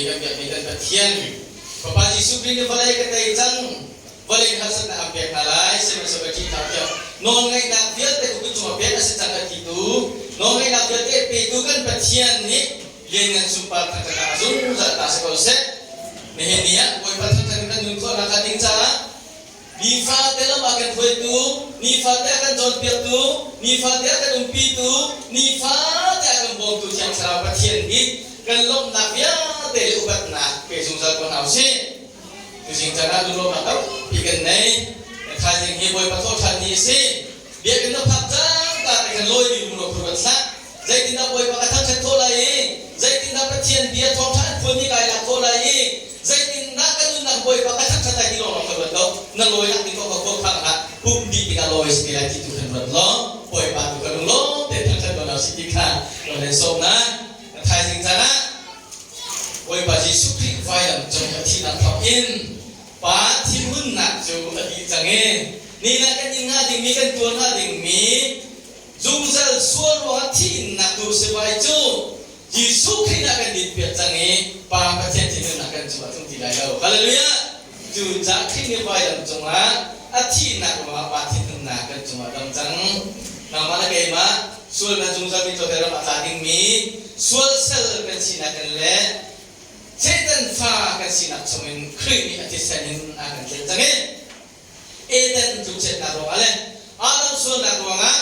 zummi kan biakmi kan Pathian Fapa Jesuh Khrih nih vawlei ka tei cang, vawlei harsatnak an pek hna lai, sihmanhsehlaw ka ṭih hlah tiah nawlngeihnak vialte ka kut cungah pek a si cang a titu, nawlngeihnak vialte petu kan Pathian nih lianngan sunpar thangṭhatnak a zungzal ta si ko seh. Nihin ni ah Bawipa thangṭhat in kan nun khawhnak hnga ding caah Nifate lam a kan hruaitu, nifate a kan cawnpiaktu, nifate a kan umpitu, nifate a kan bawmtu Thiang Thlarau Pathian hi kan lawmhnak vialte le upatnak pe zungzal ko hna usih. Tuzing caan ah lunglawmhnak tampi kan nei. Kan thaizing hi Bawipa thawhṭhan ni a si. Biakinn na phak cangka te khan lawi mi lungro phur kan hlah. Zeitindah Bawipa ka thangṭhat khawh lai i zeitindah Pathian bia thawngṭha an phuan hi kai lak khawh lai i zeitindah ka nunnak Bawipa ka thangṭhat lai ti lawng ka ruat lo. Na lawinak ding kong kha khuakhang hlah. Pumh dih tikah lawi si ti lai ti tu khan ruat law Bawipa tu ka lunglawm te thangṭhat ko na si ti kha ka nan sawm na. Thaizing caan ah Bawipa Jesuh Khrih vailam cung a thihnak thawk in Pa thinhunnak cu a dih cang i ni ah kan in hnga dingmi kan tuar hnga dingmi zungzal sual ruangah thihnak tu sivai cu Jesuh Khrih nih a kan dinpiak cang i Pa Pathian thinhunnak kan cungah tlung ti lai lo. Hallelujah! Cucaah Khrih nih vailam cungah a thihnak ruangah Pa thinhunnak kan cungah dam cang. Nangmah le keimah sualnak zungzal mi tlawte ram a tla dingmi sual sal kan sinak in le Satan fa kan sinak chungin Khrih nih a thisen in a kan tlen cang i Eden tlukchiatnak ruangah le Adam sualnak ruangah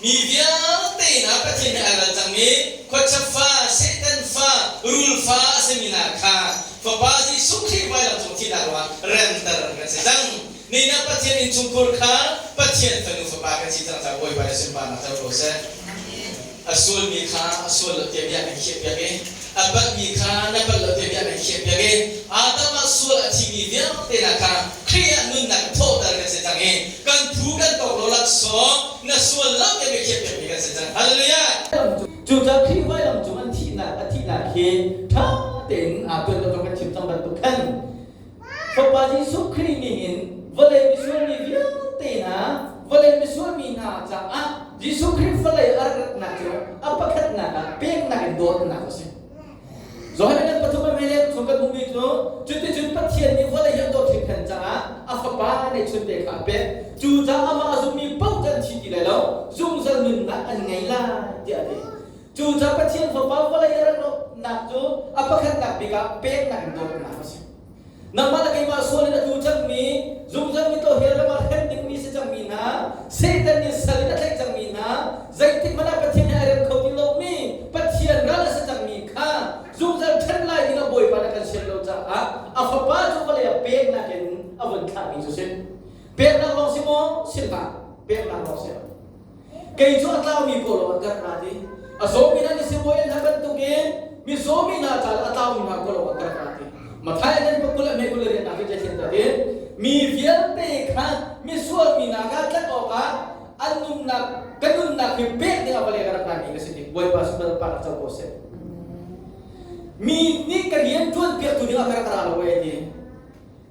mi vialte hna Pathian he ai ral cangmi khuachia fa, Satan fa, rul fa a simi hna kha Fapa Jesuh Khrih vailam cung thihnak ruangah remter kan si cang. Nihin ah Pathian innchungkhur kha Pathian fanu fapa kan si cang caah Bawipa le sunparnak co ko seh. A sualmi kha a sual lo tiah bia kan khiahpiak i a palhmi kha na palh lo tiah bia kan khiahpiak i Adam ah sual a thimi vialte hna kha Khrih ah nunnak thawhter kan si cang i kan phu kan tawk lo laksawng na sual lo tiah bia khiahpiakmi kan si cang. Hallelujah! Cucaah Khrih vailam cung an thihnak a thihnak hi ṭha tein aa tuan lo kan chim cang bantuk khan Fapa Jesuh Khrih nih hin vawlei misual mi vialte hna vawlei misual mi hna caah Jesuh Khrih vawlei a ratnak cu a pakhatnak ah peknak in dawtnak a si. Johan in pathum a mele chung kan hmuhmi cu cuticun Pathian nih vawlei hi a dawt hringhran caah a fapa neihchunte kha a pek. Cu caah amah a zummi paoh cu an thi ti lai lo, zungzal nunnak an ngei lai tiah a ti. Cu caah Pathian fapa vawlei a ratnak cu a pakhatnak bik ah peknak in dawtnak a si. Nangmah le keimah sual in a tlu cangmi, zungzal mi tawhel ram ah hrem dingmi si cangmi hna, Satan nih sal in a tlaih cangmi hna, zeitik hmanh ah Pathian he ai rem kho ti lomi, Pathian ral a si cangmi kha zungzal ṭhen lai ding ah Bawipa nih a kan sian lo caah a fapa cu vawlei ah peknak in a vun thlahmi cu si. Peknak lawng si maw? Si hlah. Peknak lawng si. Kei cu a tlaumi kawlawng an kan ra ti. A zawmi hna nih sibawi an hal bantukin mizawmi hna caah a tlaumi hna kawlawng an kan ra ti. Matthai an pakul a mekul rian nak hi thin ta ti. Mi vialte kha misual mi hna kha tlanh awkah an nunnak ka nunnak hi pek ding ah vawlei ka rak rami ka si ti. Bawipa sunbar pa rak co ko seh. Mi nih ka rian ṭuan piak tu ding ah ka rak ra lo e ti.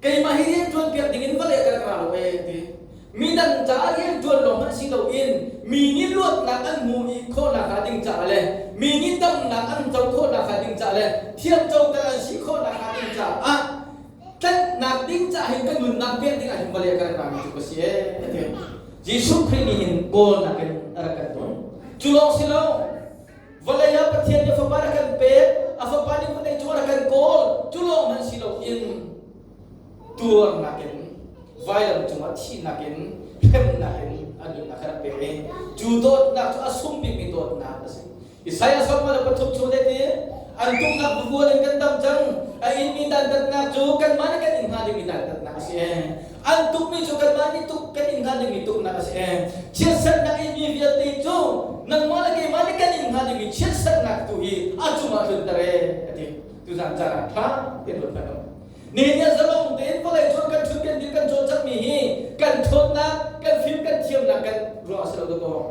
Keimah hi rian ṭuan piak dingin vawlei ka rak ra lo ee ti. Midang caah rian ṭuan lawng hmanh si loin mi nih luatnak an hmuh i khawhnak hnga ding caah le mi nih damnak an co khawhnak hnga ding caah le thiamcoter an si khawhnak hnga ding caah tlanhnak ding caah hin ka nunnak pek ding ah hin vawlei ka rak rami cu ka si ee ti. Jesuh Khrih nih hin kawlnak in a rak kan don. Cu lawng si lo, Vawlei ah Pathian nih fapa a kan pek, a fapa nih vawlei cung a kan kawl. Cu lawng hmanh si loin tuarnak in vailam cungah thihnak in hremnak in a nunnak a rak pek i cu dawtnak cu a sung bikmi dawtnak a si. Isaiah 43 chung le ti an tuknak bubual in kan dam cang a inmi dantatnak cu kanmah nih kan in hnga dingmi dantatnak a si an tukmi cu kanmah nih tuk kan in hnga dingmi tuknak a si chiatserhnak inmi vialte cu nangmah le keimah nih kan in hnga dingmi chiatserhnak tu hi a cungah tlunter e a ti tuzan caan ah ṭha tein ruat hmanh u nihin zalong tein vawlei cung kan ṭhut kan dir kan cawlcanghmi hi kan ṭhawnnak kan fim kan thiamnak kan ruah a si lo dakaw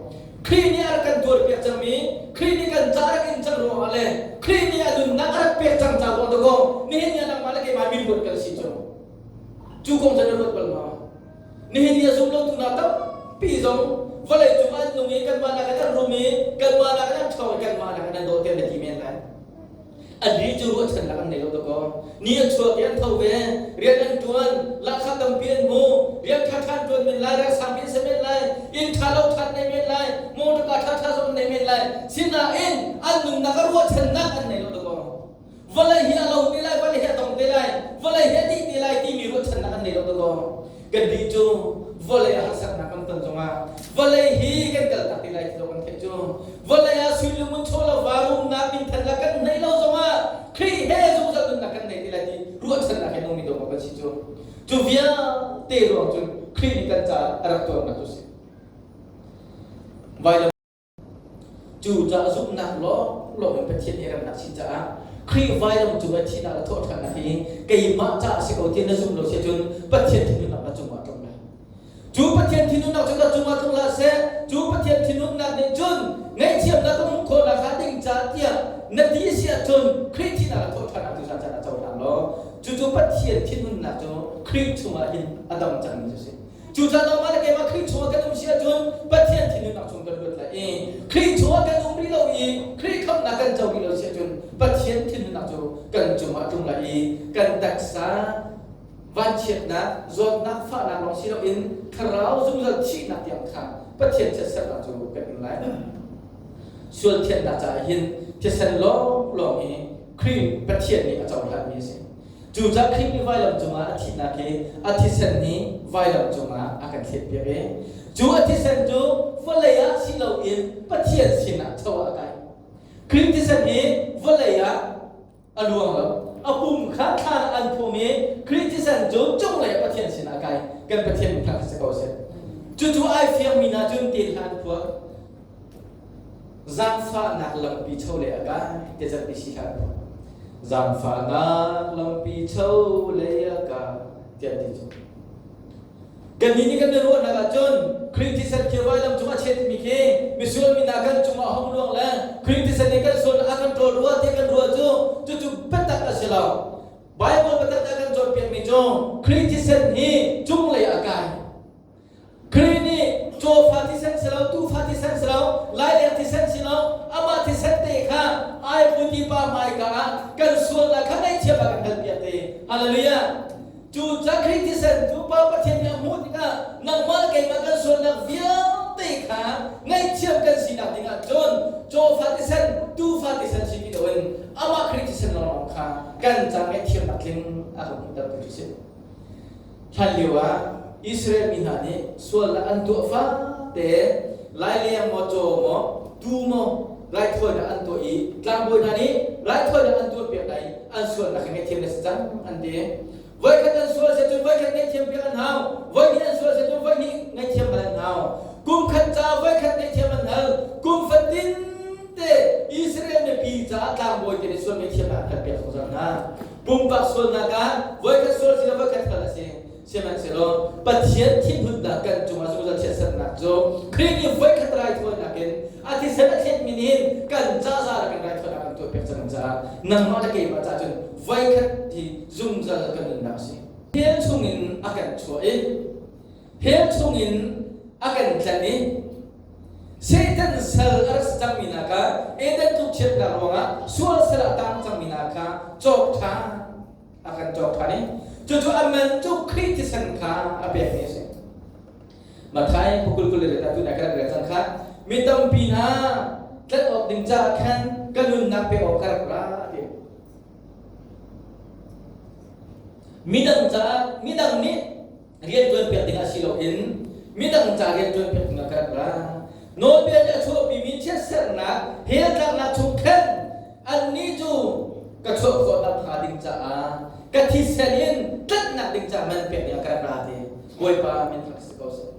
Khrih nih a rak kan tuarpiak cangmi, Khrih nih kan ca a rak in cang ruangah le Khrih nih a nunnak a rak pek cang ca ruang dakaw nihin ni ah nangmah le keimah min kan si cu. Cu kong cu na ruat bal maw? Nihin ni a zum lotu hna tampi zong vawlei cung an nung i kanmah nakin an rum i kanmah nakin an ṭhawng i kanmah nakin an dawh tiah na ti men lai. Annih cu ruahchannak an nei lo dakaw. kaw. Ni a chuak i an tho ve, rian an ṭuan, lahkhah tampi an hmu, rian ṭhaṭha an ṭuan men lai, rian sangpi an si men lai, inn ṭha lo ṭha an nei men lai, mawṭawka ṭhaṭha zong an nei men lai. Sinain an nunnak a ruahchannak an nei lo dakaw. Vawlei hi a lo te lai, vawlei hi a dong te lai, vawlei hi a dih te lai timi ruahchannak an nei lo dakaw. Kannih cu vawlei ah harsatnak kan ton zongah vawlei hi kan kaltak ti lai ti kan theih cu vawlei ah sui le ngun chaw lo varumnak minthan la kan nei lo zongah Khrih he zungzal nunnak kan nei ti lai ti ruahchannak he nungmi dawh kan si cu. Cu vialte ruang cun Khrih nih kan caah a rak tuarnak cu si. Vailam Cucaah zumhnak lawnglawng in Pathian nih remnak si caah Khrih vailam cung ah thihnak le thawhṭhannak hi keimah caah si ko ti na zumh lo si ahcun Pathian thinhunnak na cungah a tlung lai. Cu Pathian thinhunnak cu na cungah tlung hlah seh. Cu Pathian thinhunnak nih cun ngaihthiamnak ka hmuh khawh nakhnga ding caah tiah na ti a si ahcun Khrih thihnak le thawhṭhannak tu caan ah cohlang law cucu Pathian thinhunnak cu Khrih chungah hin a dam cangmi cu a si. Cucaah nangmah le keimah Khrih chungah kan um si ahcun Pathian thinhunnak chung kan luat lai i Khrih chungah kan um rih lo i Khrih khamhnak kan co rih lo si ahcun Pathian thinhunnak cu kan cungah a tlung lai i kan taksa vanchiatnak, zawtnak, fahnak lawng si loin thlarau zungzal thihnak tiang kha Pathian chiatsernak cu kan ing lai. Sual thiannak caah hin thisen lawnglawng hi Khrih Pathian nih a cohlanmi a si. Cucaah Khrih nih vailam cungah a thihnak hi a thisen nih vailam cungah a kan thletpiak i cu a thisen cu vawlei ah si loin Pathian sinah cho ah a kai. Khrih thisen hi vawlei ah a luang lo. A pum kha thlan ah an phum i Khrih thisen cu cunglei ah Pathian sinah a kai. Kan Pathian min thangṭhat si ko seh. Cucu ai fiangmi hna cun te hla an phuah. Zaangfahnak lampi cholei a kai ti zarhpi si hlah. Zaangfahnak lampi cholei a kai tiah ti cu. Kannih nih kan i ruahnak ahcun Khrih thisen khi vailam cung a chetmi khi misual mi hna kan cungah hong luang le Khrih thisen nih kan sual a kan ṭawl rua tiah kan ruah cu cucu biatak a si lo. Bible biatak a kan cawnpiakmi cu Khrih thisen hi cunglei a kai. Khrih nih cawfa thisen si lo, tuufa thisen si lo, laileng thisen si lo, amah thisen te kha ai puti pa hmaika ah kan sualnak kha ngaihthiam a kan halpiak te. Hallelujah! Cu ca Khrih thisen cu Pa Pathian nih a hmuh tikah nangmah keimah kan sualnak vialte kha ngaihthiam kan sinak dingah cun cawfa thisen, tuufa thisen si ti loin amah Khrih thisen lawnglawng kha kan ca ngaihthiamnak tling a kan hmuhtertu cu si. Hlan lio ah Israel mi hna nih sualnak an tuah fate laileng maw caw maw tuu maw raithawinak an tuah i tlangbawi hna nih raithawinak an tuahpiak hna i an sualnak hi ngaihthiam na si cang an ti. Voikhat an sual si cun voikhat ngaihthiam piak an hau. Voihnih an sual si cun voihnih ngaihthiam hal an hau. Kum khat ca voikhat ngaihthiam an hal. Kum fatin te Israel mipi caah tlangbawi te nih sual ngaihthiamnak an halpiak zungzal hna. Pumpak sualnak ah voikhat sual si lo voikhat hal a si. Sihmanhsehlaw Pathian thinhunnak kan cungah zungzal chiatsernak cu Khrih nih voikhat raithawinak in a thisen a thletmi nih kan ca za le kan raithawinak kan tuahpiak cang caah nangmah le keimah caah cun voikhat hi zungzal kan nunnak a si. Hell chungin a kan chuah i hell chungin a kan tlanh i Satan sal a rak si cangmi hna kha Eden tlukchiatnak ruangah sual sal a tang cangmi hna kha cawk ṭhan a kan cawk ṭhan i cucu a man cu Khrih thisen kha a pekmi a si. Matthai pukul 20 le tu nai ka rak rel cang kha mi tampi hna tlanh awk ding caah khan ka nunnak pek awk ka rak ra ti. Midang caah midang nih rianṭuan piak dingah si loin midang ca rianṭuan piak dingah ka rak ra. Nawlbia nih a chuahpimi chiatserhnak hell tlaknak chung khan annih cu ka chuah khawhnak hnga ding caah ka thisen in tlanhnak ding caah man pek dingah ka rak ra ti. Bawipa min thang si ko seh.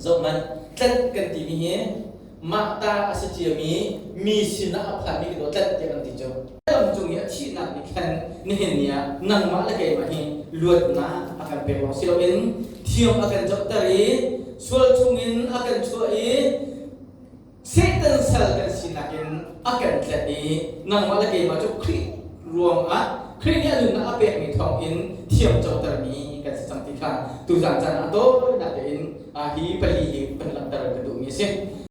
Zohhmanh, tlanh kan timi hi mah ta a si ciami mi sinah a phanmi kan tlanh tiah kan ti cu. Lam cung i a thihnak nih khan nihin ni ah nangmah le keimah hi luatnak a kan pek lawng si loin thiam a kan cohter i sual chungin a kan chuah i Satan sal kan sinak in a kan tlanh i nangmah le keimah cu Khrih ruangah Khrih nih a nunnak a pekmi thawngin thiam cotermi kan si cang ti kha tuzan caan ah tawinak tein hi pali hi kan langhter ka duhmi a si.